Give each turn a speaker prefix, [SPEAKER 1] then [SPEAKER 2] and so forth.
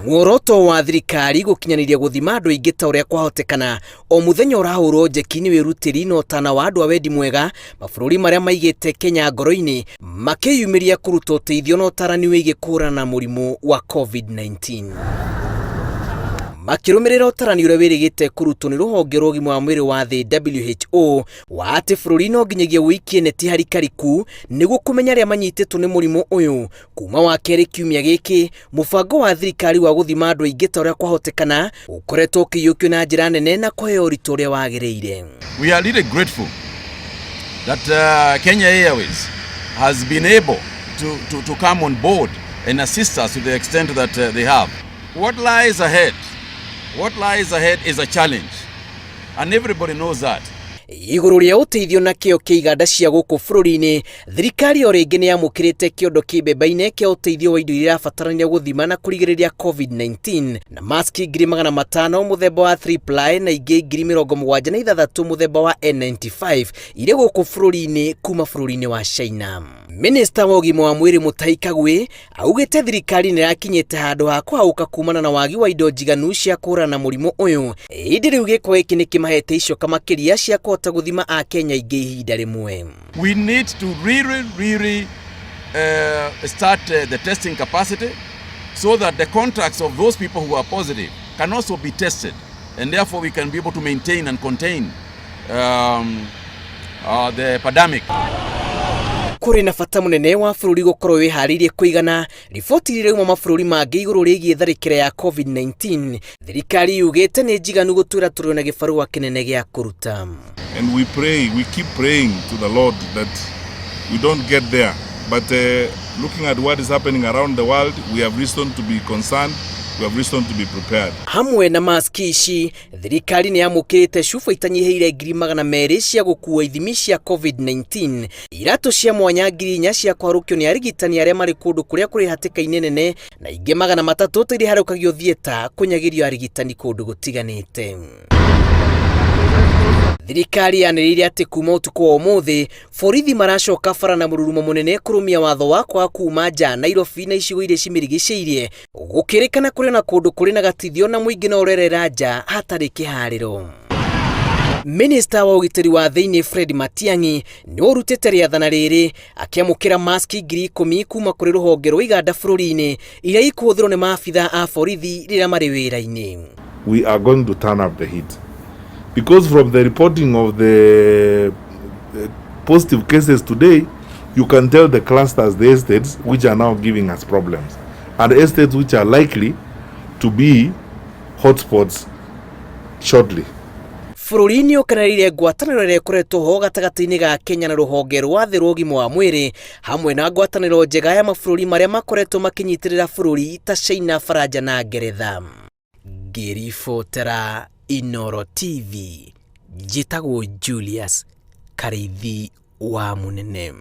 [SPEAKER 1] Muoroto wa thirikari gũkinyanĩria gũthima andũ aingĩ ta ũrĩa kwahotekana o mũthenya ũrahũrwo njeki nĩ wĩrutĩri na ũtana wa andũ a wendi mwega mabũrũri marĩa maigĩte Kenya ngoro-inĩ makĩyumĩria kũruta ũteithio na ũtarani wĩgiĩ kũhũrana na mũrimũ wa COVID-19. Makĩrũmĩrĩra ũtarani ũrĩa wĩrĩgĩte kũrutwo nĩ rũhonge rwa ũgima wa mwĩrĩ wa thĩ WHO wa atĩ bũrũri no nginyagia ũikie neti harikariku nĩguo kũmenya arĩa manyitĩtwo nĩ mũrimũ ũyũ. Kuma wa kerĩ kiumia gĩkĩ, mũbango wa thirikari wa gũthima andũ aingĩ ta ũrĩa kwahotekana ũkoretwo ũkĩiyũkio na njĩra nene na kũheo ũritũ ũrĩa wagĩrĩire.
[SPEAKER 2] We are really grateful that Kenya Airways has been able to come on board and assist us to the extent that they have. What lies ahead? What lies ahead is a challenge, and everybody knows that.
[SPEAKER 1] Igũrũ rĩa ũteithio na kĩo kĩa iganda cia gũkũ bũrũri-inĩ, thirikari o rĩngĩ nĩ yamũkĩrĩte kĩondo kĩmbembaine kĩa ũteithio wa indo iria irabatarania gũthima na kũrigĩrĩria COVID-19 na maski 500,000 mũthemba wa 3 ply na ingĩ 76,000 mũthemba wa N95 irĩ gũkũ bũrũri-inĩ kuma bũrũri-inĩ wa China. Minista wa ũgima wa mwĩrĩ Mutahi Kagwe augĩte thirikari nĩ ĩrakinyĩte handũ ha kũhaũka kumana na wagi wa indo njiganu cia kũhũrana na mũrimũ ũyũ, ĩndĩ rĩu gĩko gĩkĩ nĩ kĩmahete icoka makĩria cia kũhota gũthima Akenya aingĩ ihinda rĩmwe.
[SPEAKER 2] We need to really, really start the testing capacity so that the contacts of those people who are positive can also be tested, and therefore we can be able to maintain and contain the pandemic.
[SPEAKER 1] Kũrĩ na bata mũnene wa bũrũri gũkorwo wĩharĩirie kũigana. Riboti iria irauma mabũrũri mangĩ igũrũ rĩgiĩ tharĩkĩra ya COVID-19, thirikari yugĩte nĩ njiganu gũtwĩra tũrĩ na gĩbarũa kĩnene gĩa kũruta.
[SPEAKER 3] And we pray, we keep praying to the Lord that we don't get there. But looking at what is happening around the world, we have reason to be concerned, we have reason to be prepared.
[SPEAKER 1] Hamwe na maski ici, thirikari nĩ yamũkĩrĩte cuba itanyihĩire 200,000 cia gũkuua ithimi cia COVID-19, iratũ cia mwanya 4,000 cia kũharũkio nĩ arigitani arĩa marĩ kũndũ kũrĩa kũrĩ hatĩka-inĩ nene na ingĩ 300 ta iria iharũkagio thieta kũnyagĩrio arigitani kũndũ gũtiganĩte. Thirikari yanĩrĩire atĩ kuma ũtukũ wa ũmũthĩ borithi maracoka bara na mũrurumo mũnene kũrũmia watho wa kwaga kuma nja Nairobi na icigo iria cimĩrigicĩirie, gũkĩrĩkana kũrĩ na kũndũ kũrĩ na gatithio na mũingĩ no ũrerera nja hatarĩ kĩharĩro. Minista wa ũgitĩri wa thĩinĩ Fred Matiang'i nĩ ũrutĩte rĩathana rĩrĩ akĩamũkĩra maski 10,000 kuma kũrĩ rũhonge rwa iganda bũrũri-inĩ iria ikũhũthĩrwo nĩ maabitha a borithi rĩrĩa marĩ wĩra-inĩ.
[SPEAKER 3] We are going to turn up the heat because from the reporting of the positive cases today, you can tell the clusters, the estates which are now giving us problems, and estates which are likely to be hotspots shortly.
[SPEAKER 1] Bũrũri nĩ ũkenereire ngwatanĩro ĩrĩa ĩkoretwo ho gatagatĩ-inĩ ga Kenya na rũhonge rwa thĩ rwa ũgima wa mwĩrĩ hamwe na ngwatanĩro njega ya mabũrũri marĩa makoretwo makĩnyitĩrĩra bũrũri ta China, Faranja na Ngeretha. Ngĩribotera Inoro TV, njĩtagwo Julius Karĩithi wa Mũnene.